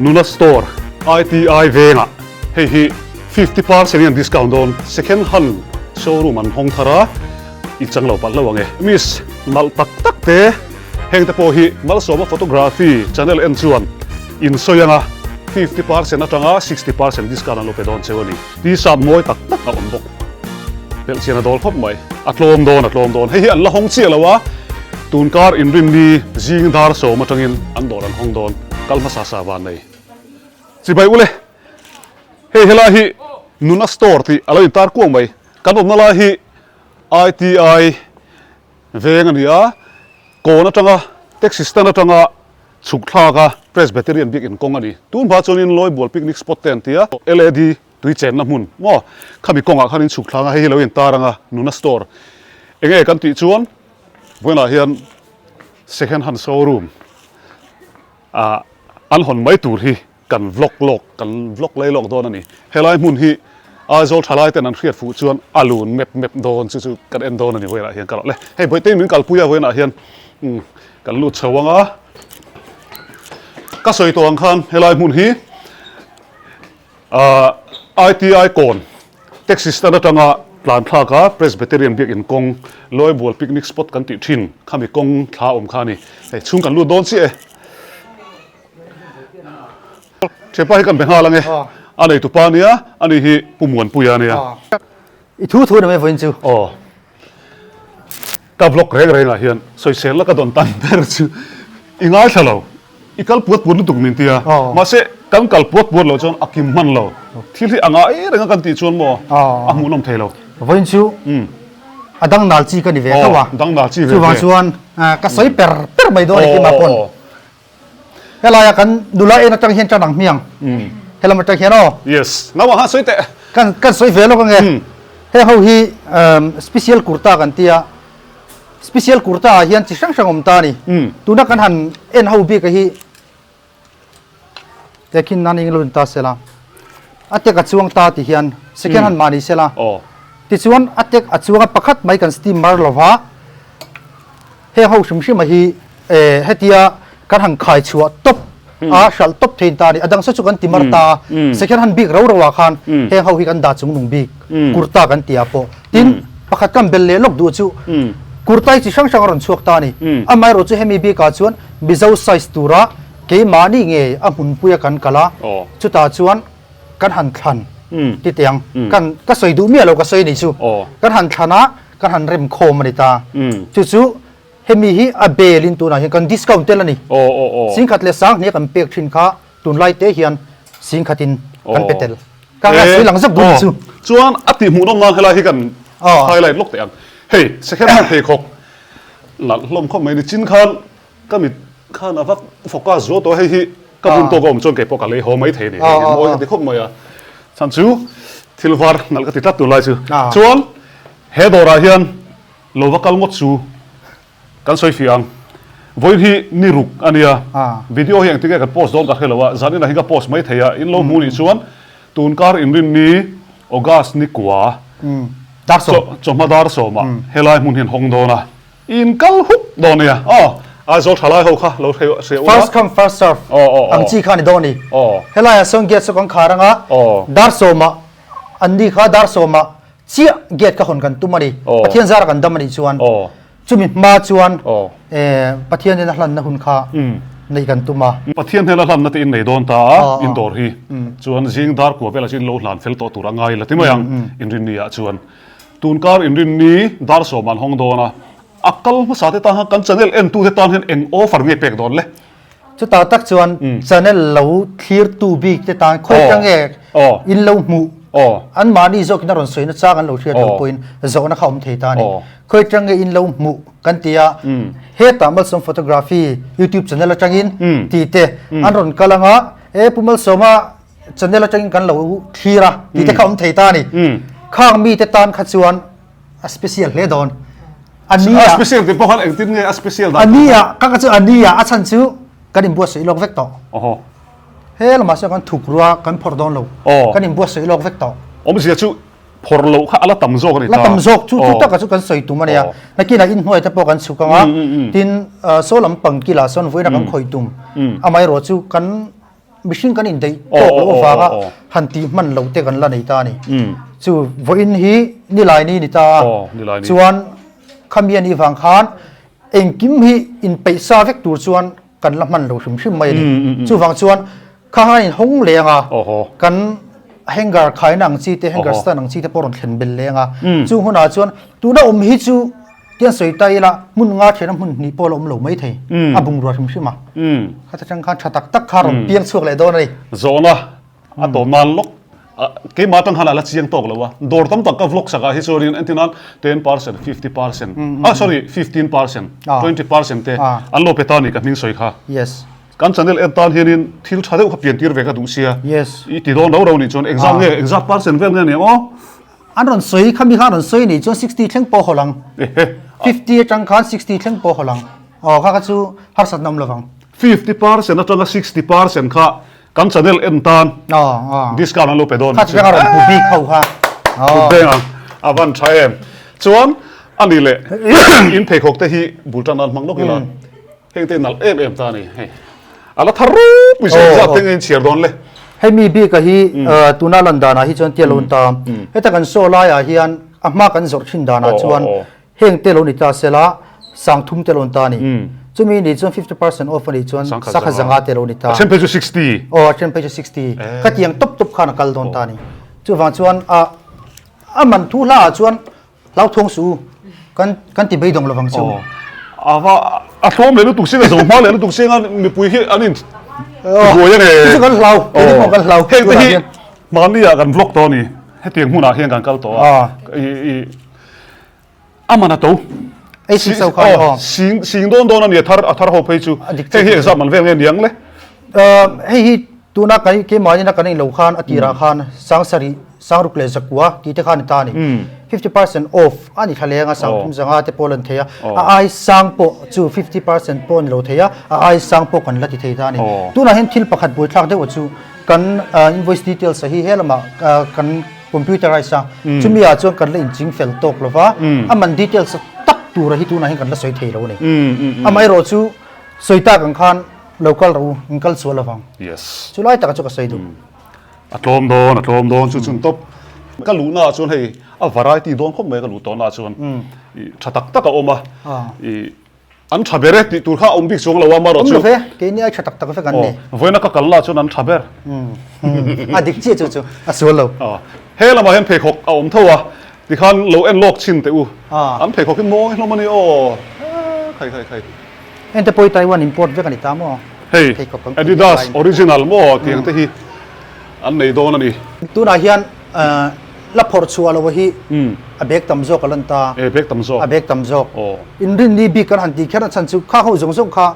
Nuna Store ITI vengah hei hi 50% in an discount dawn second hand showroom an hawng thar a i chang lo palh lo ang e. Miss nalh tak tak te heng te pawh hi Malsawma Photography channel en chuan in sawi anga 50% atanga 60% discount an lo pe dawn cheu a ni. T-shirt mawi tak tak a awm bawk. Belhchian a dawl khawp mai. A tlawm dawn, a tlawm dawn. Hei hi an la hawng chiah lo a, tunkar inrinni zing dar sawm atangin an dawr an hawng dawn. Kal hmasa sa van nei. Chibai ule, hei helai hi Nuna Store tih a lo intar kuang mai. Kan awmna lai hi ITI veng a ni a, kawn atanga taxi stand atanga chhuk thlak a Presbyterian biak inkawng a ni. Tun hma chuanin Lawibual picnic spot te an ti a, LAD Tui chenna hmun maw? Khami kawngah khan in chhuk thlang a, hei hi lo intar ang a, Nuna Store. Enge kan tih chuan vawiinah hian second hand showroom ah an hawn mai tur hi kan vlog lawk, kan vlog lei lawk dawn a ni. Helai hmun hi Aizawl thalai ten an hriat fuh chuan a lun mep mep dawn chu chu kan en dawn a ni vawiinah hian ka rawh le. Hei Bawihtei min kalpui a vawiinah hian kan lut chho ang a, ka sawi tawh ang khan helai hmun hi ITI kawn taxi stand atanga tlan thlak a Presbyterian biakin kawng Lawibual picnic spot kan tih thin khami kawng thla awm kha a ni. Hei chhung kan lut dawn chiah e. Thianpa hi kan be nghal ange. A nei tupa ania, ani hi Pu Muanpuia ania. I thu thu ni mai vawiin chu. Aw. Ka vlog reng rengah hian sawisel la ka dawn tan ber chu i ngaithla lo, i kal puat puat lutuk min tia, mahse kan kal puat puat loh chuan a kim hman lo, thil hi a ngai reng a kan tih chuan maw a hmuhnawm thei lo. Vawiin chu a dang nal chi ka ni ve tho a, chuvang chuan ka sawi per per mai dawn a ni kima pawn. Helaia kan nula en atang hian tan ang hmiang. Helam atang hian aw. Yes. Nawa ha sawi teh. Kan kan sawi ve lawk ange. Heng ho hi special kurta kan tia. Special kurta ah hian chi hrang hrang awm ta ni. Tuna kan han en ho bik a hi tekhin nan eng lo in ta sela. A tek a chuang ta ti hian second hand mah ni sela. Tichuan a tek a chuang a pakhat mai kan steam mar lova. Heng ho hrim hrim a hi hetia kan han khai chhuah tawp a hralh tawp thein ta a ni. A dang saw chu kan ti mar ta a, second hand bik ro ro ah khan heng ho hi kan dah chung nung bik kurta kan ti ah pawh. Tin, pakhat kan bel leh lawk duh chu kurta hi chi hrang hrang a rawn chhuak ta a ni. Amaherawh chu hemi bik ah chuan Mizo size tura keimahni nge a hmunpui a kan kal a, chutah chuan kan han thlan ti teh ang. Kan ka sawi duh miah lo ka sawi a nih chu. Kan han thlan a. Kan han rem khawm a ni ta. Chu chu hemi hi a bel in tunah hian kan discount tel a ni. Singkhat leh sanghnih a kan pek thin kha tunlai te hian singkhat in kan pe tel. Ka nga sawi lang zak bul chu. Chuan a tih hmuh nawm nan helai hi kan highlight lawk teh ang. Hei second hand pheikhawk nalh hlawm khawp mai ni chin khan Ka mit khan a va focus zual tawh a, hei hi ka hun tawk a awm chuan keipawh ka lei haw mai thei a ni. Hei hi mawi ka ti khawp mai a, chhan chu thil var nalh ka ti tlat tur lai chu. Chuan he dawrah hian lo va kal ngawt chu kan sawi fiah ang. Vawiin hi ni ruk a nia, video hi engtin nge kan post dawn ka hre lo a, zan inah hian ka post mai thei a, in lo hmu nih chuan tunkar inrinni August ni kua chawhma dar sawmah helai hmun hi an hawng dawn a. In kal huk dawn nia aw. Aizawl tha lai ho kha lo hre ula. First come first serve ang chi kha a ni dawn a ni. Helaiah sawn gate saw kan khar anga dar sawmah an ni kha dar sawmah chiah gate kha hawn kan tum a ni. Pathian zara kan dam a nih chuan chumi hma chuan Pathian in a hlanna hun kha neih kan tum a. Pathian hnena hlanna te in nei dawn ta a in dawr hi chuan zing dar kua velah chuan in lo hlan fel tawh tur a ngai la ti mai ang inrinni ah chuan. Tunkar inrinni dar sawm an hawng dawn a, a kal hmasa te tan khan kan channel entu te tan hian eng offer nge pek dawn le? Chutah tak chuan channel lo thlirtu bik te tan khawi ta nge in lo hmuh an mahni zawkin a rawn sawi na chang an lo hriat loh pawhin zawhna kha awm thei ta a ni. Khawi ta nge in lo hmuh kan ti a, hetah Malsawm Photography YouTube channel atangin tih te an rawn kal ang a, e Pu Malsawma channel atangin kan lo thlir a tih te kha awm thei ta a ni. Khang mite tan kha chuan a special hle dawn. A ni a special tih pawh khan engtin nge a special dan? A ni a ka ka chu a ni a a chhan chu kan inbuatsaih lawk vek tawh. Oho. He lamah sawn kan thuk rua kan phawrh dawn lo. Kan inbuatsaih lawk vek tawh. Awmzia chu phawrh loh kha a la tam zawk a ni ta. La tam zawk chu chu taka chu kan sawi tum a nia. Nakinah inhnuai te pawh kan chhuk ang a, tin saw lampang kilah sawn vawiin a kan khawih tum. Amaherawhchu kan. mihring kan indaih tawk loh avanga han tih hman loh te kan la nei ta a ni. Chu vawiin hi nilai ni ni ta a, chuan khami a nih vang khan engkim hi inpeih sa vek tur chuan kan la hman lo hrim hrim mai a ni. Chuvang chuan kha khan inhawng leng a, kan hanger khaina ang chi te, hanger stand ang chi te pawh rawn thlen bel leng a. Chung hunah chuan tuna awm hi chu Tian sawi ta ila hmun nga thian a hmun hnih pawh la awm lo mai thei a bungrua hrim hrim a. Khata tang khan tha tak tak kha rawn piang chhuak leh dawn a ni. Zawhna a tawm nan lawk keimah atang khan a la chiang tawk lo a, dawr tam tak ka vlog sak ah hi chuanin entir nan 10%, 50%, ah sorry 15%, 20% te an lo pe ta a ni ka hming sawi kha. Yes. Kan channel en tan hianin thil tha deuh kha pian tir ve ka duh sia. Yes. I ti dawn rau rau nih chuan engzat nge engzat percent vel nge aniang aw? An rawn sawi khami kha an rawn sawi nih chuan 60 thleng pawh haw lang. 50 atang khan 60 thleng pawh haw lang. Aw kha kha chu harsatna awm lovang. 50% atanga 60% kha kan channel en tan discount an lo pe dawn. Kha chu a rawn hmu bik ho kha. Hmu beng ang. A van tha em. Chuan ani leh in pheikhawk te hi bul tan an hmang lawk ila. Heng te nalh em em ta a ni hei. A la thar rup mai se zat te nge in chhiar dawn le. Hei mi bik a hi tuna lan danah hi chuan tia lo ta. Heta kan saw laiah hian a hma kan zawrh thin danah chuan heng te lo ni ta sela sangthum te lo ni ta a ni. Chumi ni chuan 50% off a nih chuan sangkhat zanga te lo ni ta. A then phei chu 60. Aw a then phei chu 60. Khatiang tawp tawp khan a kal dawn ta a ni. Chuvang chuan a a man thu hlaah chuan Hlauthawng suh u, kan kan ti beidawng lovang chu. A va a tlawm leh lutuk sing a zo hma leh lutuk sing a mipui hi an in buai a nge. Chu kan hlau, keini pawh kan hlau. Heng te hi mahni ah kan vlog tawh a ni, hetiang hmunah hian kan kal tawh a, i a man a to. Ei sing so khan aw. Sing sing dawn dawn a ni a thar a thar ho phei chu. Heng hi engzat man vel nge niang le? Hei hi Tuna kan keimahni na kan inlo khan a tirah khan sangsarih sangruk leh zakua tih te khan a ni ta a ni. 50% off a ni thla leng a, sangthum zanga te pawh a lan thei a, a ai sang pawh chu 50% pawh a ni lo thei a, a ai sang pawh kan la ti thei ta a ni. Tunah hian thil pakhat buaithlak deuh chu kan invoice details a hi he lamah kan computerize a, chumi ah chuan kan la inching fel tawk lo va, a man details tak tura hi tunah hian kan la sawi thei lo a ni. Amaherawh chu sawi tak ang khan Lo kal rawh u, in kal sual lovang. Yes. Chu lai taka chu ka sawi duh. A tlawm dawn, a tlawm dawn chu chun top. Ka luhna ah chuan hei a variety dawn khawp mai ka luh tawhna ah chuan i tha tak tak a awm a. I an tha ber e tih tur kha a awm bik chuang lo a amarawh chu. Awm lo ve, keini ai tha tak tak vek an ni. Vawiina ka kalna ah chuan an tha ber. A dik chiah chu chu a sual lo. He lamah hian pheikhawk a awm tho a, tikhan lo en lawk chhin teh u. An pheikhawk hi mawi hlawm a ni aw. Khai khai khai. Hengte pawh hi Taiwan import vek a ni ta maw? Hei Adidas original maw tiang te hi an nei dawn a ni. Tunah hian la phawrh chhuah lo hi a bag tam zawk a lan ta. E bag tam zawk. A bag tam zawk. Inrinni bik kan han tih kher a chhan chu kha ho zawng zawng kha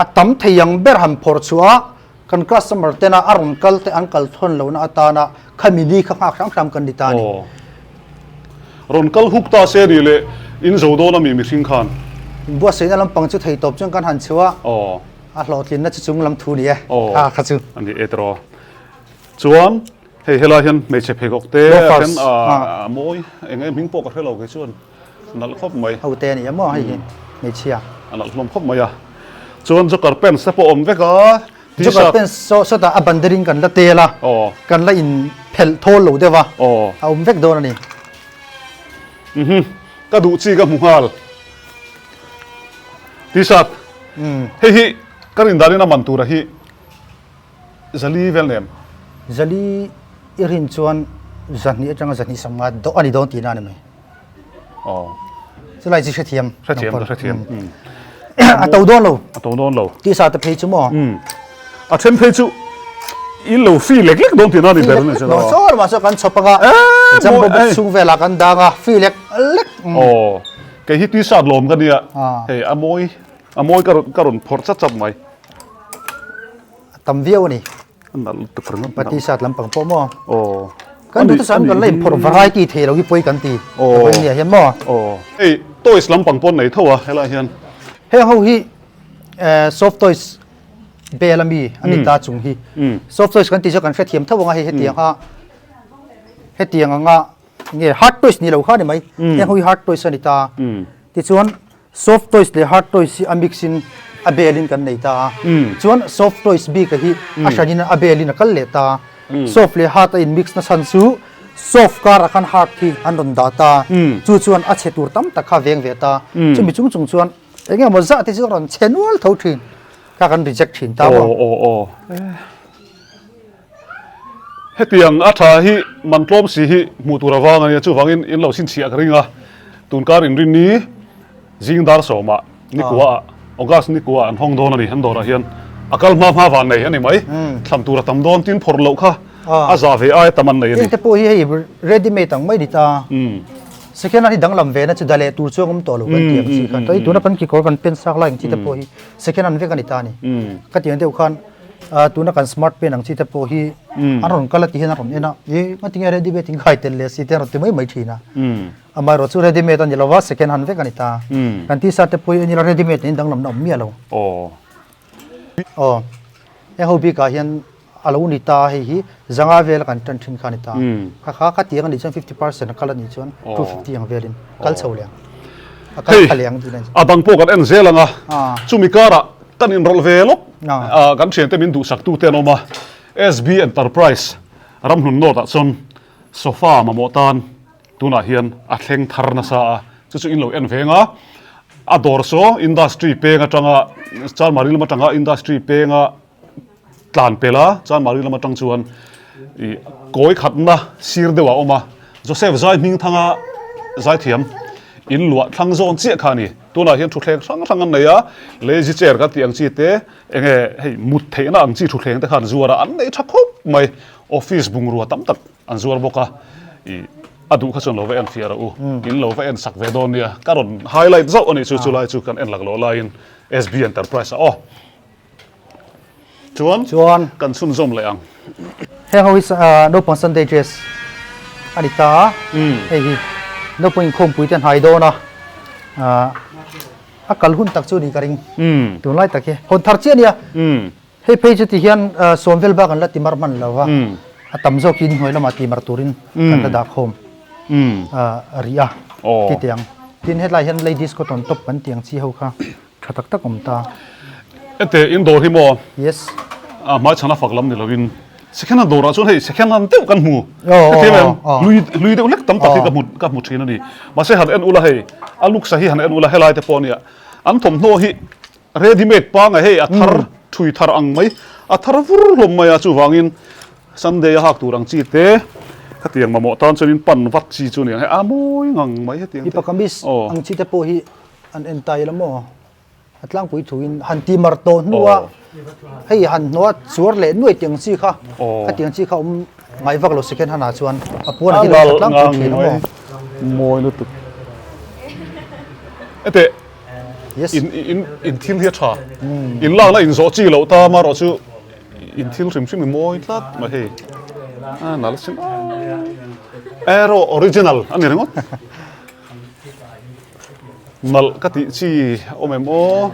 a tam thei ang ber han phawrh chhuah a kan customer tena a rawn kal te an kal thawn lohna atana khami ni kha nghak hram hram kan ni ta a ni. Rawn kal huk ta se ni leh in zo dawn a mi mihring khan. Buatsaihna lampang chu thei tawp chuan kan han chhu a, a hlawhtlinna chu chung lam thu ni e, kha kha chu. A ni e tiraw. Chuan hei helai hian hmeichhe pheikhawk te a then a mawi eng nge hming pawh ka hre lo kei chuan nalh khawp mai. Ho te a ni a maw hei hi hmeichhia. A nalh hlawm khawp mai a. Chuan joker pants te pawh awm vek a. Joker pants saw sawtah a banderin kan la tel a, kan la in phelh thawl lo deuh a, a awm vek dawn a ni. Mhm, ka duh chi ka hmu nghal. T-shirt, hei hi ka rin danin a man tura hi zali vel nem. Zali i rin chuan zahnih atanga zahnih samnga dawh a ni dawn tihna a ni mai. Aw. Chulai chi hrethiam. Hrethiam ka hrethiam. A to dawn lo. A to dawn lo. Tisa te phei chu maw. A then phei chu in lo free lek lek dawn tihna a ni ber ani chu. Lo saw lamah saw kan chhawp anga jumbo box chhung velah kan dang a free lek lek. Aw. Kei hi tisa lawm ka nia. Hei a mawi a mawi ka rawn ka rawn phawrh chat chat mai. A tam viau a ni. A nalh lutuk ringawt. Pa t-shirt lampang pawh maw? Aw. Kan duh te chuan kan la inphawrh variety thei lo hi pawi kan ti. Aw. Pawi nia hian maw? Aw. Hei toys lampang pawh nei tho a helai hian. Heng ho hi soft toys bel ami a ni ta chung hi. Soft toys kan tih chu kan hrethiam tho ang a hei hetiang a hetiang anga nge hard toys ni lo kha ni mai. Heng ho hi hard toys a ni ta. Tichuan soft toys leh hard toys hi a mix in. a belin kan nei ta a. Chuan soft toys bik a hi a hranin a belin a kal leh ta a. Soft leh hard a in mix na chhan chu soft karah khan hard hi an rawn dah ta a. Chu chuan a chhe tur tam tak kha a veng ve ta a. Chumi chung chung chuan eng emaw zah te chu a rawn chhe nual tho thin kha kan reject thin ta maw. Aw aw. Hetiang a tha hi man tlawm si hi hmuh tur avang a nia, chuvangin in lo chhinchhiah ka ring a, tunkar inrinni zing dar sawmah nikuaah August nikuaah an hawng dawn a ni, an dawrah hian a kal hma hma van nei a ni mai, thlan tur a tam dawn tin phawrh loh kha a za ve aia tam an nei a ni. Hengte pawh hi hei ready made ang mai ni ta, second hand hi danglam ve na chu da leh tur chuang awm tawh lo kan tih ang chi khan, tui tuna kan kekawr kan pen sak lai ang chi te pawh hi second hand vek a ni ta a ni, ka tih ang deuh khan tuna kan smart pen ang chi te pawh hi an rawn kal a ti hian an rawn en a, e ngatinge ready made in khai tel leh si te an rawn ti mai mai thin a, amaherawh chu ready made a ni lo va second hand vek a ni ta, kan t-shirt te pawh hi enila ready made in danglamna awm miah lo. Aw heng ho bikah hian a lo ni ta hei hi zanga vela kan tan thin kha a ni ta, kha kha khatiang a nih chuan 50% a kal a nih chuan 250 ang velin kal chho leh ang, a kal kha leh ang tih na a ni. A dang pawh kan en zel ang a, chumi karah Kan inrawlh ve lawk a, kan thiante min duhsaktute an awm a, SB Enterprise ramhlun North ah chuan sofa mamawh tan tunah hian a thleng thar nasa a, chu chu in lo en veng a, a dawr saw industry peng atanga Chanmari lam atanga industry penga tlan pel a, Chanmari lam atang chuan ih kawi khatna sir deuh ah a awm a, Joseph Zai Hmingthanga zaithiam in luah thlang zawn chiah kha a ni. Tunah hian thutthleng hrang hrang an nei a, lazy chair kan tih ang chi te, enge hei mut theihna ang chi thutthleng te kha an zuar a, an nei tha khawp mai. Office bungrua tam tak an zuar bawk a, ih a duh kha chuan lo va en fiah rawh u, in lo va en sak ve dawn nia. Ka rawn highlight zauh a nih chu, chulai chu kan en laklawh laiin SB Enterprise ah aw. Chuan Chuan kan chhunzawm leh ang. Heng ho hi naupang Sunday dress a ni ta a, hei hi naupang inkhawmpui te an hai dawn a, a kal hun tak chu ni ka ring tunlai tak hi hawn thar chiah a nia, hei phei chu ti hian sawm vel bak an la ti mar hman lo va, a tam zawk hi inhnuai lamah ti mar turin kan la dah khawm rih a ti teh ang. Tin hetlai hian ladies cotton top kan tih ang chi ho kha. Tha tak tak awm ta. Ete in dawr hi maw? Yes. A hmai chhana fak lam ni lovin second hand dawrah chuan hei second hand deuh kan hmu. Hetiang em hlui hlui deuh hlek tam tak hi ka hmu ka hmu thin a ni. Mahse han en ula hei a looks a hi han en ula helai te pawh ania an thawmhnaw hi ready made pangai hei a thar thui thar ang mai a thar vur hlawm mai a chuvangin Sunday a hak tur ang chi te khatiang mamawh tan chuanin pan vat chi chu aniang hei a mawi ngang mai hetiang te. Mipa kamis ang chi te pawh hi An en ta ila maw? A tlangpui thuin han ti mar tawh hnua hei han hnawh a chuar leh nuai tiang chi kha khatiang chi kha awm ngai vak lo second hand ah chuan a puan hi lo tha tlangpui thin a maw? Mawi lutuk. Ete in in in thil hi a tha. In lakna in zawh chi loh ta marawh chu in thil hrim hrim i mawi tlat mai hei. A nal sin Aero original a ni ringawt. Nalh ka tih chi awm em aw?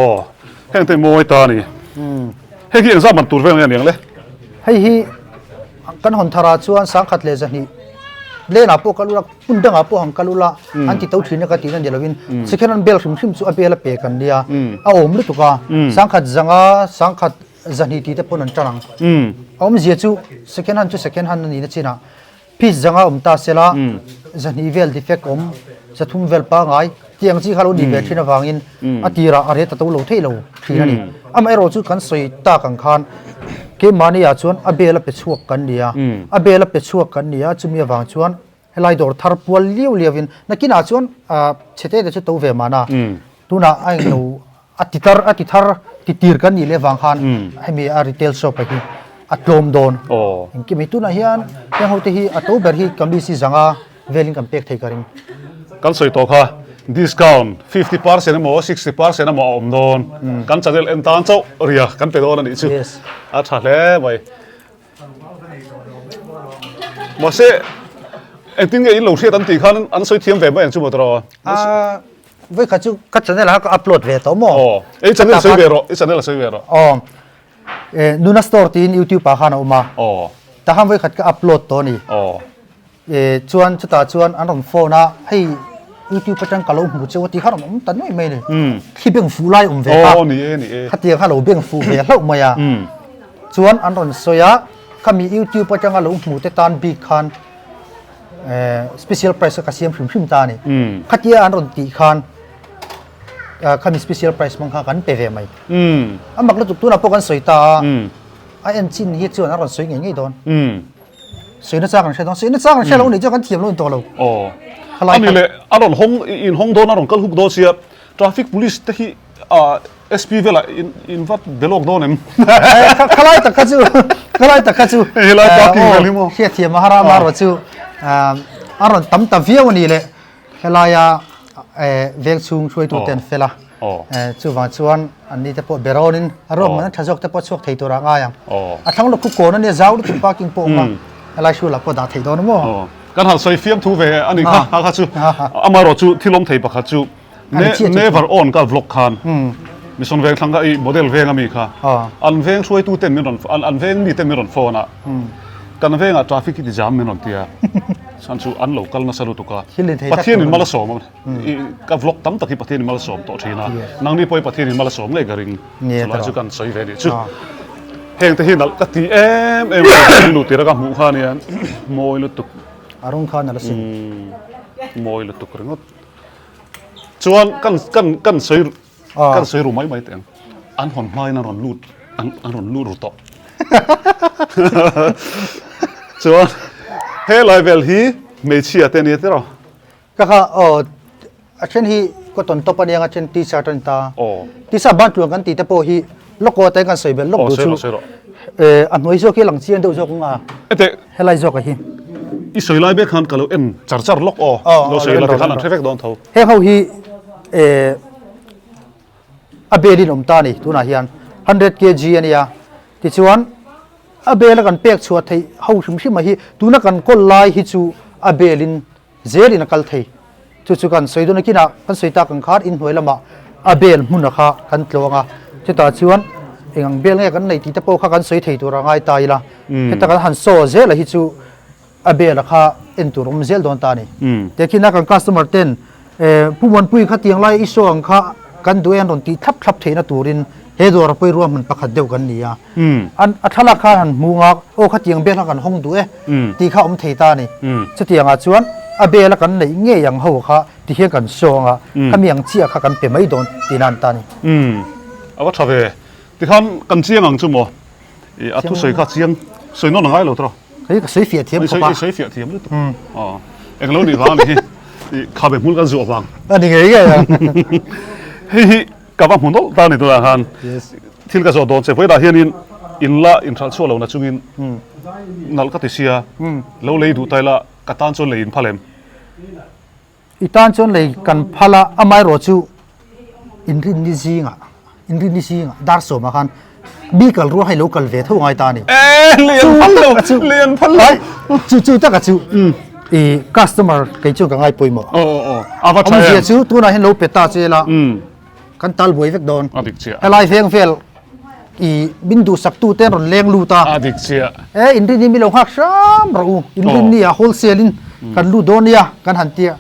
Aw, heng te mawi ta a ni. Heng hi engzah man tur vel nge a ni ang le? Hei hi kan hawn tharah chuan sangkhat leh zahnih lenah pawh kal ula, hmun dangah pawh han kal ula an ti to thin a ka tihna ni lovin sikhen an bel hrim hrim chu a bel a pek an nia a awm lutuk a, sangkhat zanga sangkhat zahnih tih te pawn an tan ang. A awmzia chu second hand chu second hand a nihna chinah Piece zanga awm ta sela, zahnih vel defect awm, zathum vel pangai tih ang chi kha lo nih ve thin avangin a tirah a rate a to lo theih lo thin a ni. Amaherawh chu kan sawi tak ang khan keimahni ah chuan a bel a pe chhuak kan ni a, a bel a pe chhuak kan ni a, chumi avang chuan helai dawr thar pual liau liau in nakinah chuan chhe te te chu to ve mahna tunah a englo A ti tar a ti thar ti tir kan nih leh vang khan hemi a retail shop a hi a tlawm dawn. Engkim hi tunah hian heng ho te hi a to ber hi kamis hi zanga velin kan pek thei ka ring. Kan sawi tawh kha discount 50% emaw 60% emaw a awm dawn. Kan channel en tan chauh ria kan pe dawn a nih chu. A tha hle mai. Mahse engtin nge in lo hriat an tih khan an sawi thiam ve mai ang chu maw tawh. Vawikhat chu ka channel ah ka upload ve tawh maw? Aw, i channel sawi ve rawh, i channel sawi ve rawh. Aw, eh Nuna Store tiin YouTube ah khan a awm a. Aw. Tah khan vawikhat ka upload tawh a ni. Aw. Eh chuan chutah chuan an rawn phone a, hei YouTube atang ka lo hmu cheu a ti kha rawn awm ta nuaih mai a ni. Thli beng fuh lai awm ve kha. Aw ni e ni e. Khatiang kha lo beng fuh ve hlauh mai a. Chuan an rawn sawi a, khami YouTube atanga lo hmu te tan bik khan special price kha ka siam hrim hrim ta a ni. Khatia an rawn tih khan khami special price hmang kha kan pe ve mai. A mak lutuk tunah pawh kan sawi ta a, a en chin hi chuan a rawn sawi ngei ngei dawn. Sawi na chang an hre dawn, sawi na chang an hre lo nih chuan kan thiam lo in tawh lo. Aw. Ani leh a rawn hawng in hawng dawn a rawn kal huk dawn sia traffic police te hi SP velah in in vat be lawk dawn em? Khalai tak kha chu khalai tak kha chu helai parking vel hi maw? Hriatthiam a har a amaherawh chu a rawn tam ta viau a ni leh Helaia veng chhung hruaitute an fel a, chuvang chuan anni te pawh be rawnin a ruahman a tha zawk te pawh chhuak thei tur a ngai ang. A thlang lawk khu kawn a nia zau lutuk parking pawh awm a, helai hrulah pawh dah theih dawn a maw? Kan han sawi fiam thu ve a nih kha, kha kha chu amaherawh chu thil awm thei pakhat chu never on ka vlog khan Mission veng thlang kha i model veng ami kha an veng hruaituten min rawn an veng miten min rawn phone a kan vengah traffic i ti jam min rawn ti a. Chhan chu an lo kal nasa lutuk a, Pathianin mal a sawm a, ka vlog tam tak hi Pathianin mal a sawm tawh thin a, nangni pawh hi Pathianin mal a sawm ngei ka ring, chulai chu kan sawi ve nih chu. Heng te hi nalh ka ti em em a, kan luh tir a ka hmuh kha nia, mawi lutuk. A rawng kha nalh asin. Mawi lutuk ringawt. Chuan kan kan kan sawi Kan sawi ru mai mai teh ang. An hawn hmain an rawn lut an rawn lut ru tawh. Chuan helai vel hi hmeichhia te ania tiraw? Ka kha aw a then hi cotton top ania a then t-shirt a ni ta. T-shirt ban tluang kan tih te pawh hi lawk aw te kan sawi belh lawk duh chu a hnuai zawk hi a lang chiang deuh zawk ang a. Helai zawk a hi. I sawi lai mek khan ka lo en char char lawk aw. Lo sawi la tikhan an hre vek dawn tho. Heng ho hi a bel in awm ta a ni tunah hian 100 kg a nia tichuan a bel a kan pek chhuah theih ho hrim hrim a hi tuna kan kawl lai hi chu a bel in zel in a kal thei chu chu kan sawi dawn a kinah kan sawi tak ang khan inhnuai lamah a bel hmun a kha kan tlawng a chutah chuan eng ang bel nge kan nei tih te pawh kha kan sawi thei tur a ngai ta ila heta kan han saw zel a hi chu A bel a kha en tur awm zel dawn ta a ni. Tehkhin a kan customer ten Pu Muanpui kha tiang lai i saw ang kha kan duh e an rawn tih thlap thlap theihna turin he dawr a pawi ruahman pakhat deuh kan ni a. An a thlalak khan han hmu nga aw kha tiang bel kha kan hawng duh e tih kha awm thei ta a ni. Chutiangah chuan a bel a kan neih ngei ang ho kha ti hian kan saw ang a, khami ang chiah kha kan pe mai dawn tihna an ta a ni. A va tha ve. Tikhan kan chiang ang chu maw? A thusawi kha chiang sawi nawn a ngai lo tawh. Hei ka sawi fiah thiam khawp a. I sawi fiah thiam lutuk. Aw. Eng lo nih vang a nih hi. I khabe hmul kan zuah vang. A ni ngei ngei a. Hei hi ka va hmu nawlh ta a ni tunah khan. Thil ka zawh dawn che vawiinah hianin in la inhralh chhuah lohna chungin nalh ka ti sia. Lo lei duh ta ila ka tan chuan lei in phal em? I tan chuan lei kan phal a, amaherawh chu inrinni zingah, inrinni zingah dar sawmah khan mi kal rual hei lo kal ve tho ngai ta a ni. Eh, lian phal lo, lian phal lo. Chu chu taka chu i customer kei chuan ka ngai pawimawh. Aw aw aw, a va tha em. Awmzia chu tunah hian lo pe ta che ila. Kan tal buai vek dawn. A dik chiah. Helai veng vel i min duhsak tu te an rawn leng lut a. A dik chiah. E inrin hi mi lo nghak hram rawh u. Inrin ni ah wholesale in kan lut dawn nia kan han tia.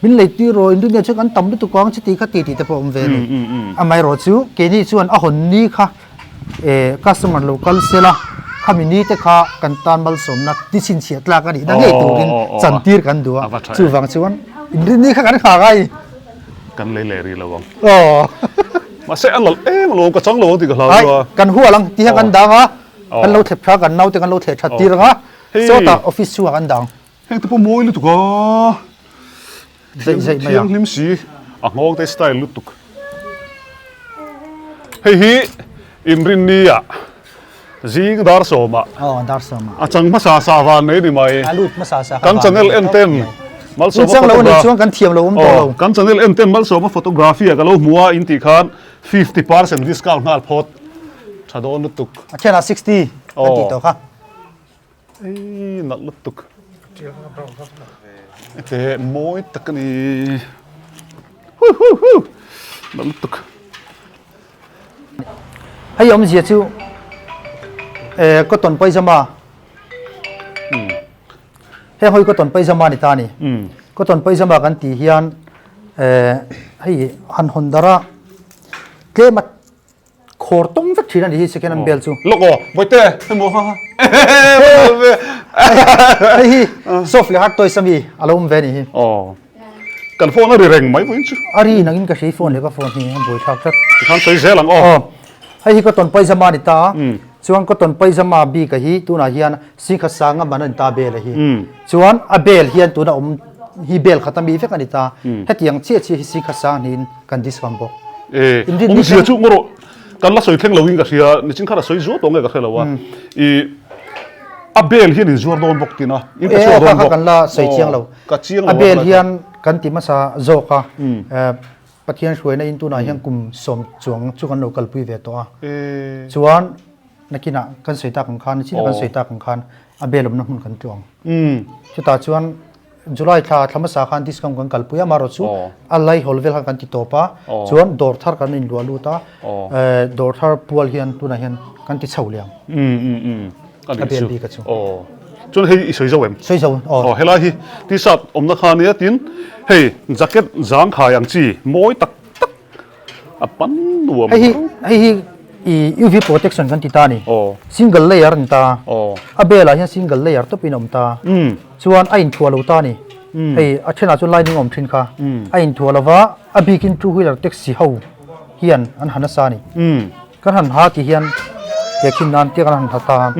Min lei tir rawh inrin ni ah chuan kan tam lutuk ang chuti kha ti tih te pawh a awm ve a ni. Amaherawh chu keini chuan a hawn ni kha e customer lo kal sel a khami ni te kha kan tan malsawmna ti chhinchhiah tlak a nih na ngei turin chantir kan duh a. Chuvang chuan inrin ni kha kan nghak a i. Kan lei leh rih lo ang. Aw. Mahse a lalh em alawm ka chang lo ang tih ka hlau a. Kan hual ang ti hian kan dang a. Kan lo thlep tha kan naute kan lo thleh that tir ang a. Sawtah office chhungah kan dang. Heng te pawh mawi lutuk a. Zeih zeih mai a. Thianghlim si a nghawng te style lutuk. Hei hi inrinni ah Zing dar sawmah. Aw dar sawmah. A chang hmasa sa van mai ni mai. A lut hmasa sa kha van. Kan channel en ten Malsawma photography. Chang lo anih chuan kan thiam lo awm tawh lo. Kan channel en ten Malsawma photography a ka lo hmu a in tih khan 50% discount nghal phawt. Tha dawn lutuk. A thianah 60 kan tih tawh kha. Ei nalh lutuk. Ete mawi tak a ni. Hu hu hu. Nalh lutuk. Hei awmzia chu eh cotton paijama heng hawi cotton paijama ni ta a ni. Cotton paijama kan tih hian. Hei han hawn darh a, tlem a khawr tawng vek thin a ni hi second hand bel chu. Lawk aw, Bawihte, hei maw ha ha. Hei hi soft leh hard toys a mi a lo awm ve a ni hi. Aw, kan phone a ri reng mai vawiin chu. A ri nangin ka hria i phone leh ka phone hi a buaithlak tlat. Tikhan sawi zel ang aw. Aw, hei hi cotton paijama a ni ta a, chuan cotton paijama bik a hi tunah hian singkhat sanga man a ni ta a bel a hi. Chuan a bel hian tuna awm hi bel khat a mi vek a ni ta. Hetiang chiah chiah hi singkhat sang niin kan discount bawk. E, awmzia chu ngaw rawh, kan la sawi thleng loin ka hria, nichin khan a sawi zual tawh nge ka hre lo a. I a bel hian in zuar dawn bawk tina, in pe chhuak dawn bawk. Kan la sawi chiang lo. Ka chiang lo. A bel hian kan ti hmasa zawk a, Pathian hruaina in tunah hian kum sawm chuang chu kan lo kalpui ve tawh a. Chuan Nakinah kan sawi tak ang khan, nichinah kan sawi tak ang khan a bel awmna hmun kan tluang. Chutah chuan July thla thla hmasa khan discount kan kalpui a, amaherawh chu a laihawl vel khan kan ti tawp a, chuan dawr thar kan inluah lut a, dawr thar pual hian tunah hian kan ti chho leh ang. A bel bik a chu. Chuan hei i sawi zo em? Sawi zo, aw. Aw, helai hi t-shirt awmna kha ania tin hei jacket zangkhai ang chi mawi tak tak A pan nuam. Hei hi hei hi i UV protection kan ti ta ni. Single layer ni ta. A bel ah hian single layer tawp in a awm ta. Chuan a inthuah lo ta ni. Hei a thenah chuan lining a awm thin kha. A inthuah lo va a bikin two wheeler taxi ho hian an ha nasa ni. Kan han ha ti hian tehkhin nan te kan han ha ta.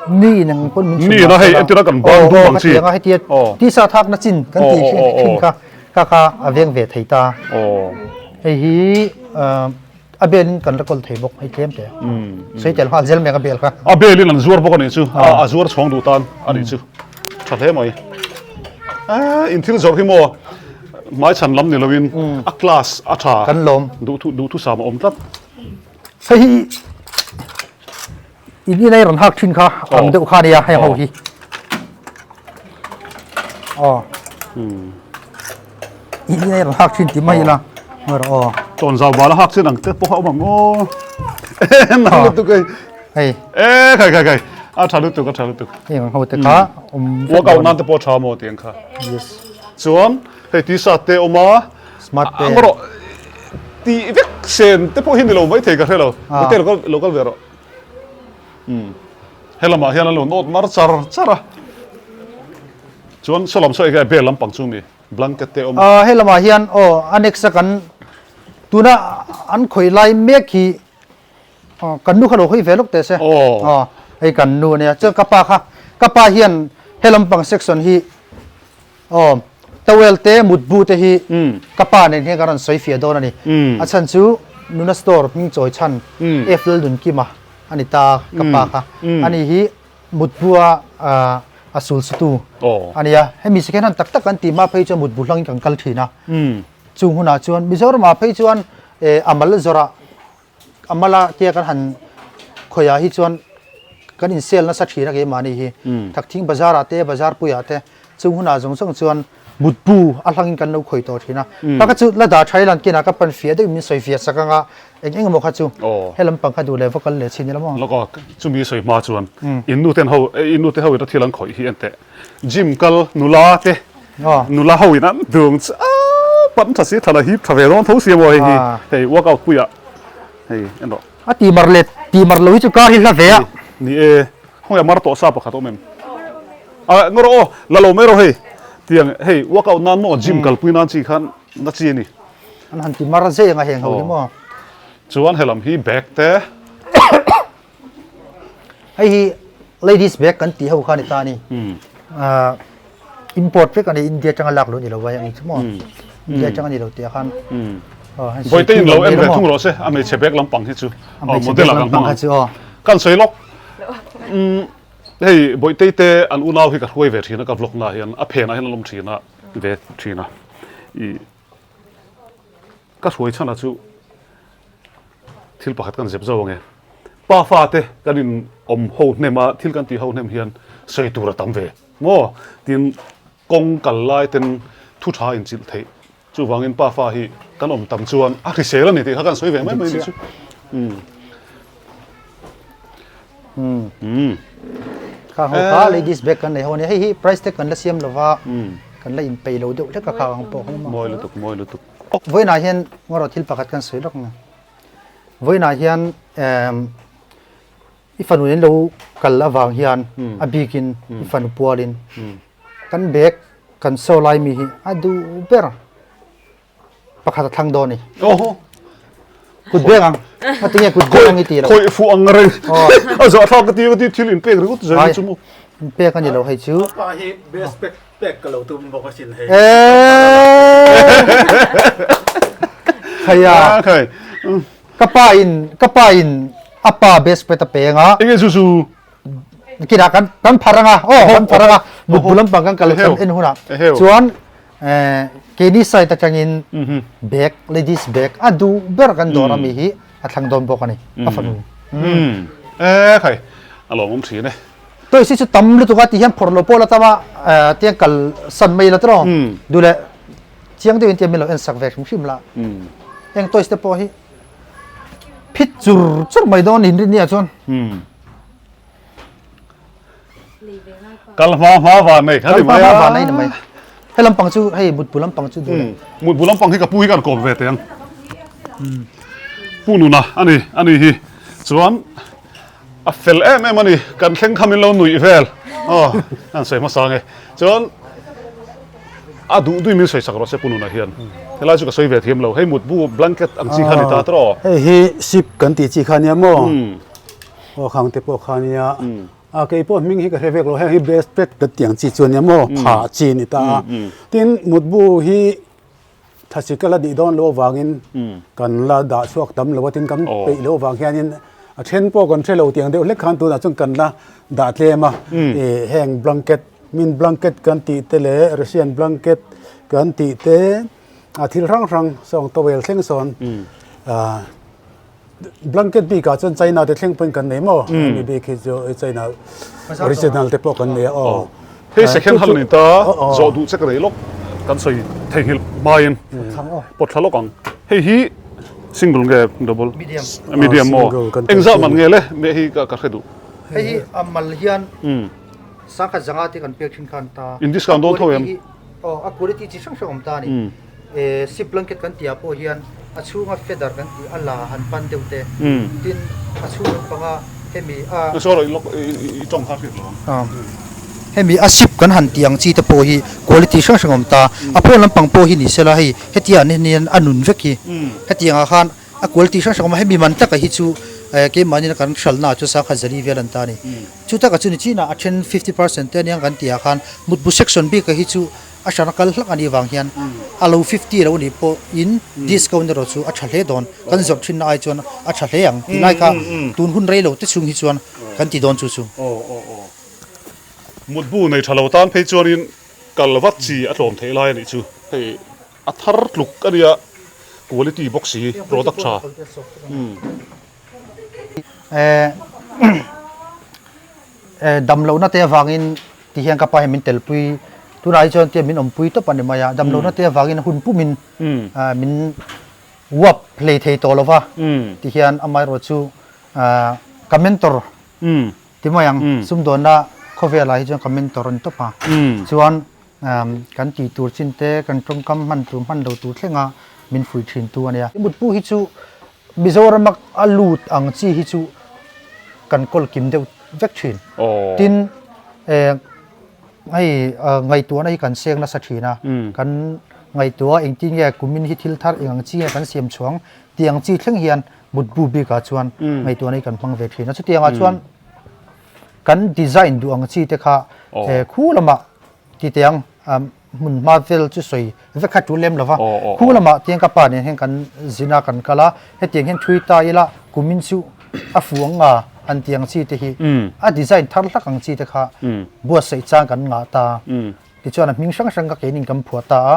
Ni in eng pawn min chhun Ni ina hei entir a kan ban dum ang chi. Hetiang a hetia tisa thakna chin kan ti thin kha. Kha kha a veng ve thei ta. Hei hi a belin kan la kawl thei bawk hei tlem te. Sawi tel nghal zel mek a bel kha. A belin an zuar bawk a nih chu. A zuar chhawng duh tan a nih chu. Tha hle mai. In thil zawrh hi maw hmaichhan lam ni loin a class a tha. Kan lawm. Duhthusam a awm tlat. Hei hi In inei rawn hak thin kha ang deuh kha ania hei ho hi. Aw. In inei rawn hak thin ti mai ila. Ngar aw. Tawn zau bala hak chin ang te pawh a awm ang aw. Nang lutuk ei. Hei. E khai khai khai. A tha lutuk a tha lutuk. Hei ang ho te kha awm. Workout nan te pawh tha maw tiang kha. Yes. Chuan hei t-shirt te awm a. Smart te. Ang rawh ti vek sen te pawh hi ni lo mai thei ka hre lo. Hotel lo kal ve rawh. Umm helamah hian an lo nawt mar char char a chuan saw lam saw enge bel lampang chu mi blanket te a awm a. Ahh helamah hian aw a next a kan tuna an khawih lai mek hi aw kan nu kha lo hawi ve lawk teh se aw hei kan nu ania chuan ka pa kha ka pa hian helampang section hi Aw, towel te, mutbu te hi ka pa nen hian ka rawn sawi fiah dawn a ni. A chhan chu Nuna store hming chawi chhan F Laldunkima a ni ta ka pa kha. Ani hi mutbua a sul sutu a ni a. Hemi second hand tak tak kan tih hma phei chuan mutbu hlangin kan kal thin a. Chung hunah chuan Mizoramah phei chuan a mal zawrah A mala tia kan han khawiah hi chuan kan in sel nasa thin a keimahni hi. Thakthing bazar ah te bazar puiah te chung hunah zawng zawng chuan mutbu a hlangin kan lo khawi tawh thin a. Kha kha chu la dah tha ila kinah ka pan fiah deuhin min sawi fiah sak anga eng eng emaw kha chu he lampang kha duh leh va kal leh chhin ila maw. Lawk aw, chumi sawi hma chuan in nu ten ho in nu te ho in a thil an khawih hi enteh gym kal nula te nula ho in an dung chu a pan tha si than a hip tha ve dawn tho si maw hei hi hei workout puiah hei en rawh. A ti mar let ti mar lo hi chu kar hi hla ve a. Ni e khawnge mar tawh sa pakhat awm em a ngaw rawh aw la lo mai rawh hei tiang hei workout nan maw gym kalpui nan chi khan na chi a ni. An han ti mar zei anga heng ho hi maw. Chuan helam hi bag te. Hei hi ladies bag kan tih ho kha a ni ta a ni. Import vek a ni India atanga lak luh a ni lo vai ang chu maw. India atanga a ni lo tih ah khan. Vawiin in lo en ve thung rawh se a hmeichhe bag lampang hi chu model ah kan hmang ang. Kan sawi lawk. Hei Bawihtei te an unau hi ka hruai ve thin a ka vlog na hian a phenah hian an awm thin a ve thin a. Ka hruai chhanah chu thil pakhat kan zep zo ange. Pa fate kan in awm ho hnem a, thil kan tih ho hnem hian sawi tur a tam ve maw? Tin, kawng kal lai ten thu tha in chilh theih. Chuvangin pa fa hi kan awm tam chuan a hrisel a ni tih kha kan sawi ve mai mai ni chu. Kha ho kha ladies bag kan nei ho a nia. Hei hi price tag kan la siam lova. Kan la inpeih lo deuh hlek a kha ang pawh kha ni maw? Mawi lutuk, mawi lutuk. Vawiinah hian ngarawh thil pakhat kan sawi lawk ang. Vawiinah hian i fanu in lo kal avang hian a bikin i fanu pualin kan bag kan show lai mi hi a duh ber. Pakhat a thlang dawn ni. Oho. Kut beng ang. A tinge kut beng ang i ti lo. Khawih fuh ang reng. A zawh thlak ka ti ka ti thil in pek ringawt zel chu mu. In pek a ni lo hei chu. Pa hi best pek pek ka lo tum bawk asin hei. Khaya. Khai. Ka pa in ka pa in a pa best pet a peng a. Enge chu chu. Kinah kan kan phar anga. Oh kan phar anga. Mut bu lampang kan kal kan en hunah. Chuan Keini side atangin bag, ladies bag a duh ber kan dawr ami hi a thlang dawn bawk a ni, a fanu. E khai, a lawmawm thin e. Toys hi chu tam lutuk a ti hian phawrh lo pawh la tam a, tiang kal san mai la tawh duh leh chiang deuhin tiang min lo en sak ve hrim hrim la. Heng toys te pawh hi phit chur chur mai dawn in rin nia chuan. Kal hma hma van nei kha ni mai a. Kal hma hma van nei ni mai. He lampang chu hei mutbu lampang chu duh le. Mutbu lampang hi ka pu hi kan kawm ve teh ang. Pu nuna a ni a ni hi chuan a fel em em a ni kan thleng kha min lo nuih vel aw an sawi hmasa nge chuan a duh duih min sawi sak rawh se pu nuna hian helai chu ka sawi ve thiam lo hei mutbu blanket ang chi kha ni ta tawh. Hei hi sip kan tih chi kha nia maw. Aw khang te pawh kha nia a kei pawh hming hi ka hre vek lo heng hi best pet ka tiang chi chu ania maw phah chi ni ta a tin mutbu hi thasi ka la dih dawn lo avangin kan la dah chhuak tam lo a tin kan peih lo avang hianin a then pawh kan hre lo tiang deuh hlek khan tunah chuan kan la dah tlem a ih heng blanket min blanket kan tih te leh Russian blanket kan tih te a thil hrang hrang sawng towel thleng sawn ah. Blanket bik ah chuan China te thleng pawhin kan nei maw? Hemi bik hi chu China original te pawh kan nei a aw. Hei second hand ni ta zawh duh che ka nei lawk kan sawi theihnghilh hmain pawt thla lawk ang. Hei hi single nge double? Medium. Medium maw? Engzah man nge le? Meh hi ka hre duh. Hei hi a mal hian sangkhat zanga te kan pek thin khan ta. In discount dawn tho em? Aw a quality chi hrang hrang awm ta a ni. Sip blanket kan tih ah pawh hian a chhunga feather kan tih a la han pan deuh te tin a chhung lampanga hemi a hemi a sip kan han tih ang chi te pawh hi quality hrang hrang a awm ta a pawn lampang pawh hi ni sela hei hetiang ah hian a nun vek hi hetiang ah khan a quality hrang hrang a awm a hemi man taka hi chu keimahni kan hralhna ah chuan sangkhat zali vel an ta a ni chu taka chu ni chinah a then 50% te aniang kan tih ah khan mutbu section bik ah hi chu A hran a kal hlak a nih vang hian a lo 50 lo nih pawh in discount erawh chu a tha hle dawn. Kan zawrh thinna ai chuan a tha hle ang tih lai kha tun hun rei lo te chhung hi chuan kan ti dawn chu chu. Aw aw aw. Mutbu nei tha lo tan phei chuanin kal vat chi a tlawm theih lai a nih chu. Hei a thar tluk a nia quality bawk si product tha. Dam lohna te avangin ti hian ka pa hian min telpui tunah hi chuan tia min awmpui tawp a ni mai a dam lohna te avangin hun pumin min uap hlei thei tawh lo va ti hian amaherawh chu ka mentor ti mai ang sumdawnna khawvelah hi chuan ka mentor a ni tawp a chuan kan tih tur chin te kan tawngkam hman tur hman lo tur thlenga min fuih thin tu a nia. Mutpu hi chu Mizorama a lut ang chi hi chu kan kawl kim deuh vek thin. Tin, hei ngaihtuahna hi kan seng nasa thin a, kan ngaihtuah engtin nge kumin hi thil thar eng ang chi nge kan siam chhuang tih ang chi thleng hian mutbu bikah chuan ngaihtuahna hi kan hmang ve thin a. Chutiangah chuan kan design duh ang chi te kha khu lamah Ti teh ang, hmun hma vel chu sawi vek kha tul lem lo va, khu lamah tiang ka pa nen hian kan zin a kan kal a, hetiang hian thui ta ila kumin chu a fu ang nga han ti ang chi te hi a design thar hlak ang chi te kha buatsaih chang kan ngah ta. Tichuan a hming hrang hrang kha keinin kan phuah ta a,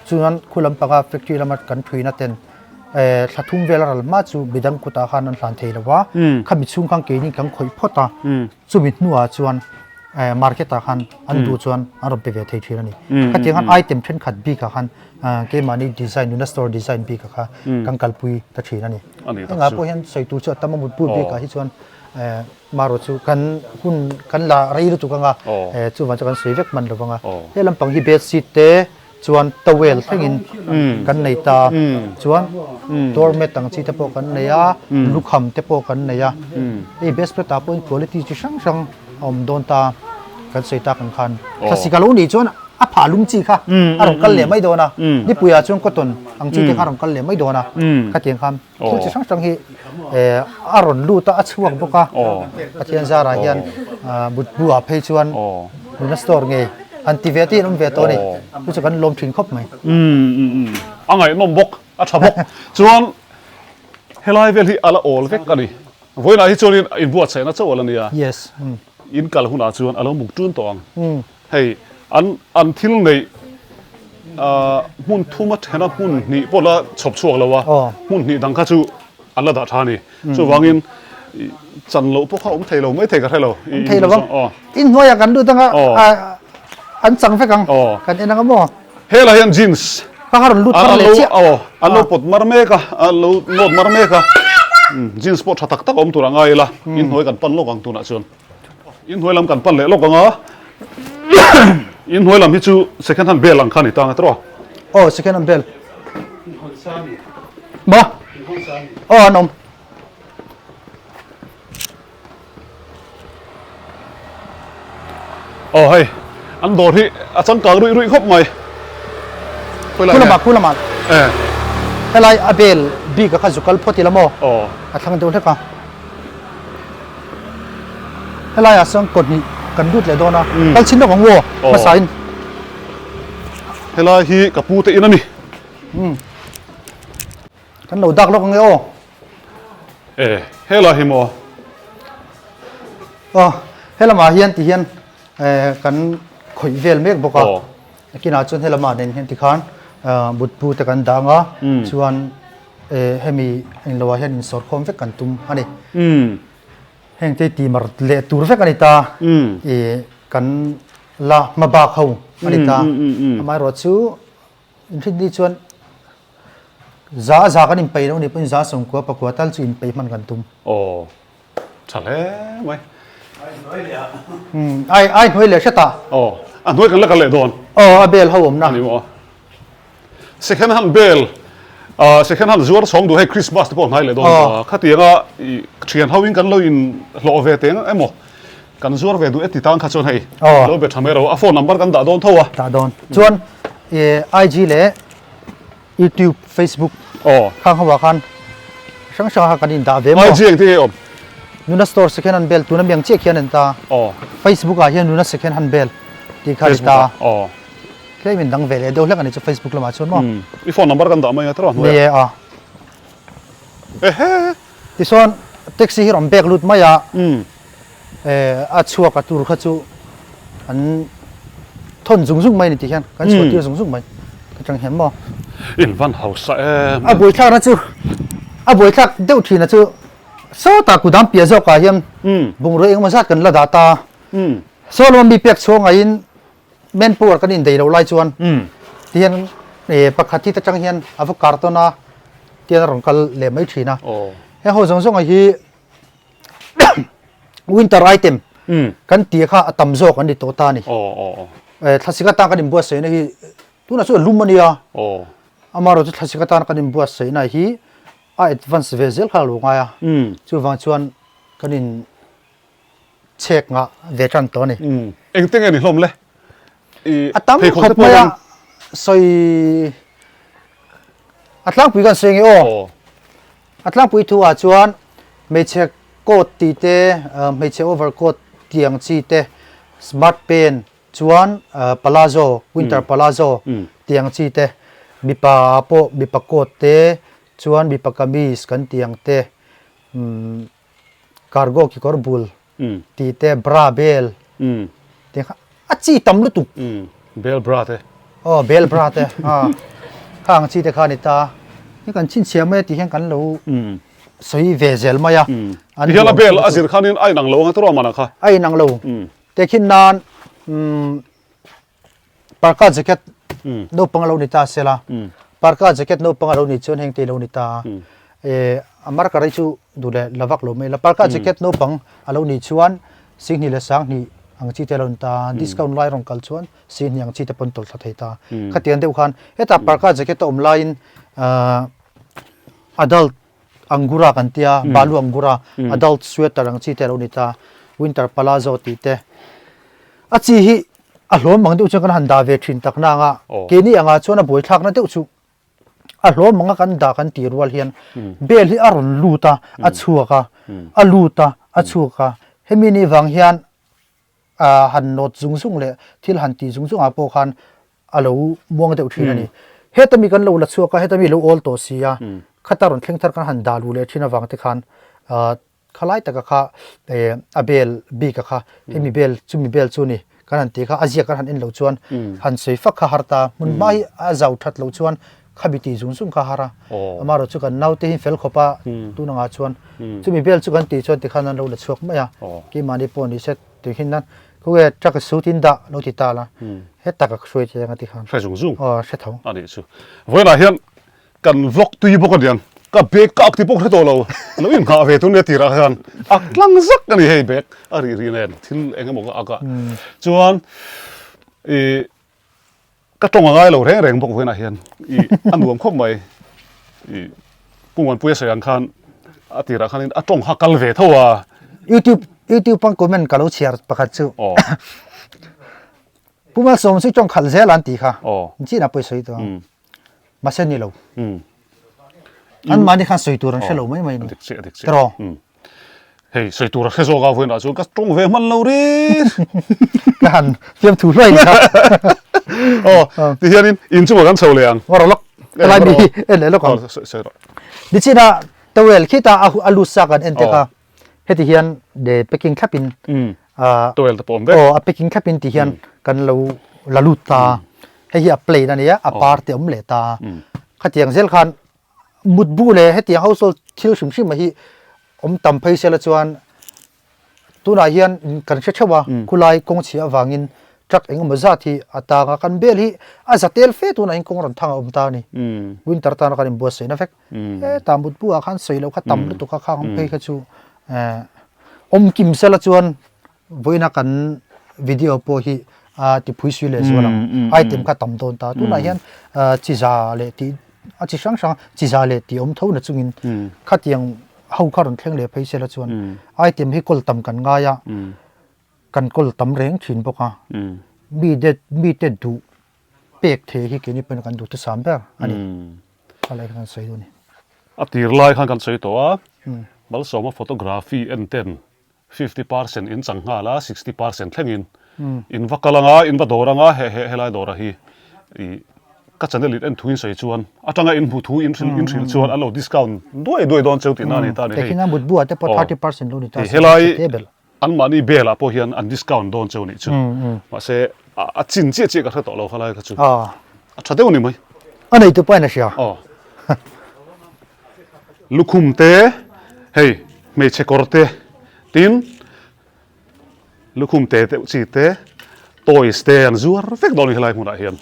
chuan khu lampanga factory lama kan thuina ten thla thum vel a ral hma chu midang kutah khan an hlan thei lo va, khami chhung khan keinin kan khawih phawt a. Chumi hnuah chuan market ah khan an duh chuan an rawn pe ve thei thin a ni. Khatiang khan item thenkhat bikah khan keimahni design nuna store design bikah kha kan kalpui ta thin a ni. Engah pawh hian sawi tur chu a tam a mutbu bikah hi chuan. Marawh chu kan hun kan la rei lutuk anga chuvang chu kan sawi vek hman lo vang a. He lampang hi bed sheet te chuan towel thlengin kan nei ta chuan doormat ang chi te pawh kan nei a, lukham te pawh kan nei a. Hei bed spread ah pawhin quality chi hrang hrang a awm dawn ta kan sawi tak ang khan. Thlasik a lo nih chuan a phah lum chi kha a rawn kal leh mai dawn a, nipuiah chuan cotton ang chi te kha a rawn kal leh mai dawn a, khatiang khan. Thil chi hrang hrang hi a rawn lut a, a chhuak bawk a, Pathian zarah hian mutbu ah phei chuan nuna store ngei han ti ve te hi an awm ve tawh a ni, chu chu kan lawm thin khawp mai. A ngaihnawm bawk, a tha bawk. Chuan helai vel hi a la awl vek a ni. Vawiinah hi chuanin inbuatsaihna chauh a la nia. Yes. In kal hunah chuan a lo muk tun tawh ang. Hei an an thil neih hmun thuma thena hmun hnih pawh la chhawp chhuak lo a, hmun hnih dang kha chu an la dah tha a ni. Chuvangin chan loh pawh kha awm thei lo mai thei ka hre lo. Awm thei lo ang. Inhnuaiah kan lut anga an chang vek ang. Kan en anga maw? Helai hian jeans Ka kha rawn lut thar leh chiah. An lo pawt mar mek a, an lo nawt mar mek a. Jeans pawh tha tak tak awm tur a ngai ila, inhnuai kan pan lawk ang tunah chuan. Inhnuai lam kan pan leh lawk ang a, inhnuai lam hi chu second hand bel ang kha a ni tang a tawh a. Aw second hand bel. Maw? Aw an awm. Aw hei an dawr hi a changkang ruih ruih khawp mai. Khu lamah khu lamah. Eh. Helai a bel bik a kha zu kal phawt ila maw? Aw. A thlang deuh hlek a. Helai ah sawn kawt hnih kan lut leh dawn a. Kal chhin lawk ang u aw hmasa in. Helai hi ka pu te in a ni. Kan lo dak lawk ang e aw. E, helai hi maw? Aw, helamah hian ti hian kan khawih vel mek bawk a. Nakinah chuan helamah nen hian tikhan mutbu te kan dang a, chuan hemi englo ah hian insawrkhawm vek kan tum a ni. Heng te ti mar leh tur vek a ni ta, kan la hma bak ho a ni ta. Amaherawhchu inhrinni chuan Za a za kan inpeih loh nih pawhin za sawmkua pakua tal chu inpeih hman kan tum. Aw, tha hle mai. Ai hnuai leh a. Umm, ai ai hnuai leh hret a. Aw, a hnuai kan la kal leh dawn. Aw, a bel ho awmna. A ni maw? Second hand bel, ah second hand zuar chhawng duh hei Christmas te pawh hnai leh dawn ta. Khatianga i thian ho in kan lo in hlawh ve teng emaw kan zuar ve duh e ti tan kha chuan hei lo be tha mai ro. A phone number kan dah dawn tho a. Dah dawn. Chuan IG leh YouTube, Facebook khang ho ah khan hrang hrang ah kan in dah ve maw? IG engtin nge awm? Nuna store second hand bel tuna mi ang chiah khian an ta. Facebook ah hian nuna second hand bel tih kha a ni ta. Tlem in dang ve leh deuh hlek a ni chu Facebook lamah chuan maw? I phone number kan dah mai a tiraw hnuaiah? Ni e a. Ehe! Tichuan taxi hi rawn bek lut mai a. A chhuak a tur kha chu an thawn zung zung mai a ni tih hian kan chhuah tir zung zung mai atang hian maw. In van hausa em. A buaithlak na chu a buaithlak deuh thin a chu sawtah kudam piah zawk ah hian bungrua engemaw zat kan la dah ta saw lama mi pek chhuak ngaiin man power kan indaih loh lai chuan ti hian pakhat hi ta tang hian a va kar tawn a tian a rawn kal leh mai thin a heng ho zawng zawng ah hi Winter item kan tih kha a tam zawk an ni tawh ta a ni. Thlasik atan kan inbuatsaihna hi tunah chuan a lum a nia. Amaherawh chu thlasik atan kan inbuatsaihna hi a advance ve zel kha a lo ngai a. Chuvang chuan kan in chhek ngah ve tan tawh a ni. Engte nge ni hlawm le? A tam khawp mai a sawi a tlangpui kan sawi nge aw. A tlangpui thu ah chuan hmeichhe coat tih te, hmeichhe over coat tih ang chi te, smart pen chuan palazzo, winter palazzo tih ang chi te, mipa ah pawh mipa coat te chuan mipa kameez kan tih ang te, cargo kekawr bul tih te bra bel te kha a chi tam lutuk. Bel bra te. Aw bel bra te a kha ang chi te kha a ni ta. Hi kan chhinchhiah mai a tih hian kan lo sawi ve zel mai a. Ti hian a bel a zir khanin a inang lo ang a tawrh a mana kha. A inang lo. Tehkhin nan Parka jacket naupang a lo ni ta sela, parka jacket naupang a lo nih chuan heng te a lo ni ta a. A marker hi chu duh leh la vak lo mai la. Parka jacket naupang a lo nih chuan Singhnih leh Sanghnih ang chi te a lo ni ta, discount lai rawn kal chuan Singhnih ang chi te pawn tawlh thla thei ta. Khatiang deuh khan hetah parka jacket a awm laiin adult angura kan tia, balu angura, adult sweater ang chi te a lo ni ta, winter palazzo tih te. A chi hi a hlawm ang deuh chuan kan han dah ve thin tak nang a, keini angah chuan a buaithlakna deuh chu a hlawm anga kan dah kan tih rual hian bel hi a rawn lut a, a chhuak a, a lut a, a chhuak a. Hemi ni vang hian han nawt zung zung leh thil han tih zung zungah pawh khan a lo muang deuh thin a ni. Heta mi kan lo la chhuak a, heta mi lo awl tawh si a, khata rawn thleng thar kan han dah luh leh thin avang te khan Khalai taka kha eh a bel bik a kha hemi bel chumi bel chu ni kan han tih kha a ziak kan han en loh chuan han sawi fak kha har ta hmun hma hi a zau that loh chuan khabi tih zung zung kha har a amaherawh chu kan naute hi fel khawp a tun angah chuan chumi bel chu kan tih chuan tikhan an lo la chhuak mai a keimahni pawh ni se tuihin nan khawnge truck a suit in dah lo ti ta la hetah ka hruai che anga tikhan hre zung zung aw hre tho a nih chu vawiinah hian Kan vlog tui bawk a niang. Ka bag ka ak ti pawh hre tawh lo. Lo inghah ve tun nia tirah khan ak tlang zak a ni hei bag a rih rih nen thil eng emaw ka ak a. Chuan ih ka tawng a ngai lo reng reng bawk vawiinah hian ih a nuam khawp mai. Ih Pu Muanpuia sawi ang khan a tirah khanin a tawng kha kal ve tho a. YouTube YouTube a comment ka lo chhiar pakhat chu. Pu Malsawm chu tawng khalh zel an tih kha. Chinah pawh i sawi tawh ang. Mahse ni lo. An mahni khan sawi tur an hre lo mai mai ni. Dik chiah, dik chiah. Tiraw? Hei, sawi tur a hre zawk a vawiinah chuan ka tawng ve hman lo ri. Ka han fiam thu hluai ni kha. Aw, tihianin in chungah kan chho leh ang. Ngaw rawh lawk. Helai mi hi en leh lawk ang. Sawi rawh. Nichina towel khita a lut sa kan en te kha. Heti hian de packing thlapin towel te pawh awm vek. Aw, a packing thlapin ti hian kan lo la lut ta. Hei hi a plain a nia, a par te awm leh ta. Khatiang zel khan mutbu leh hetiang household thil hrim hrim hi awm tam phei sela chuan tunah hian kan hre theuh a, khulai kawng chhia avangin truck eng emaw zat hi a tang a, kan bel hi a za tel fe tunah hian kawng rawn thang a awm ta a ni. Winter tana kan inbuatsaihna vek. Hetah mutbu ah khan sawi loh kha tam lutuk a khang phei kha chu awm kim sela chuan vawiina kan video pawh hi a ti phui sui leh zual ang item kha tam dawn ta tunah hian chi za leh tih a chi hrang hrang chi za leh tih awm tho na chungin khatiang ho kha rawn thleng leh phei sela chuan item hi kawl tam kan ngai a kan kawl tam reng thin bawk a mi te mi te duh pek thei hi keini pawhin kan duh thusam ber a ni. Khalai kha kan sawi duh a ni. A tir lai khan kan sawi tawh a, Malsawma photography en ten 50% in chang nghal a, 60% thlengin in va kal anga, in va dawr anga, he he helai dawrah hi ih ka channel in en thu in sawi chuan atanga in hmu thu in hrilh in hrilh chuan an lo discount duai duai dawn cheu tihna a ni ta a ni hei. Tehkhin a mutbu ah te pawh 30% lo ni ta se, helai Anmahni belah pawh hian an discount dawn cheu nih chu. Mahse a chin chiah chiah ka hre tawh lo khalai kha chu. A tha deuh ni mai. A neitu pawhin a hria. Aw. Lukhum te, hei hmeichhe kawr te, tin lukhum te deuh chi te, toys te an zuar vek dawn a ni helai hmunah hian.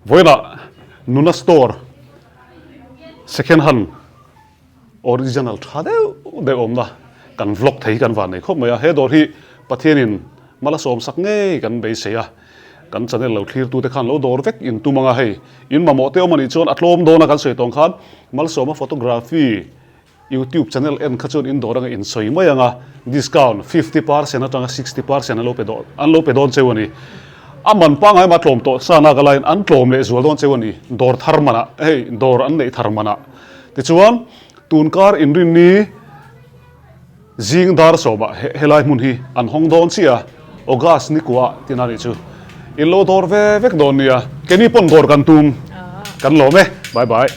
Vawiinah nuna store second hand Original tha deuh deuh awmna kan vlog thei hi kan van nei khawp mai a, he dawr hi Pathianin mal a sawmsak ngei kan beisei a, kan channel lo thlirtute khan lo dawr vek in tum ang a, hei in mamawh te awm a nih chuan a tlawm dawn a kan sawi tawng khan Malsawma photography YouTube channel en kha chuan in dawr anga in sawi mai ang a, discount 50% atanga 60% an lo pe dawn an lo pe dawn cheu a ni. A man pangngai mah tlawm tawh sa nak alaiin an tlawm leh zual dawn cheu a ni, dawr thar manah hei dawr an neih thar manah. Tichuan, tunkar inrinni zing dar sawmah helai hmun hi an hawng dawn chiah a, August ni kuah tina nih chu in lo dawr ve vek dawn nia, keini pawn dawr kan tum kan lawm e, bye bye.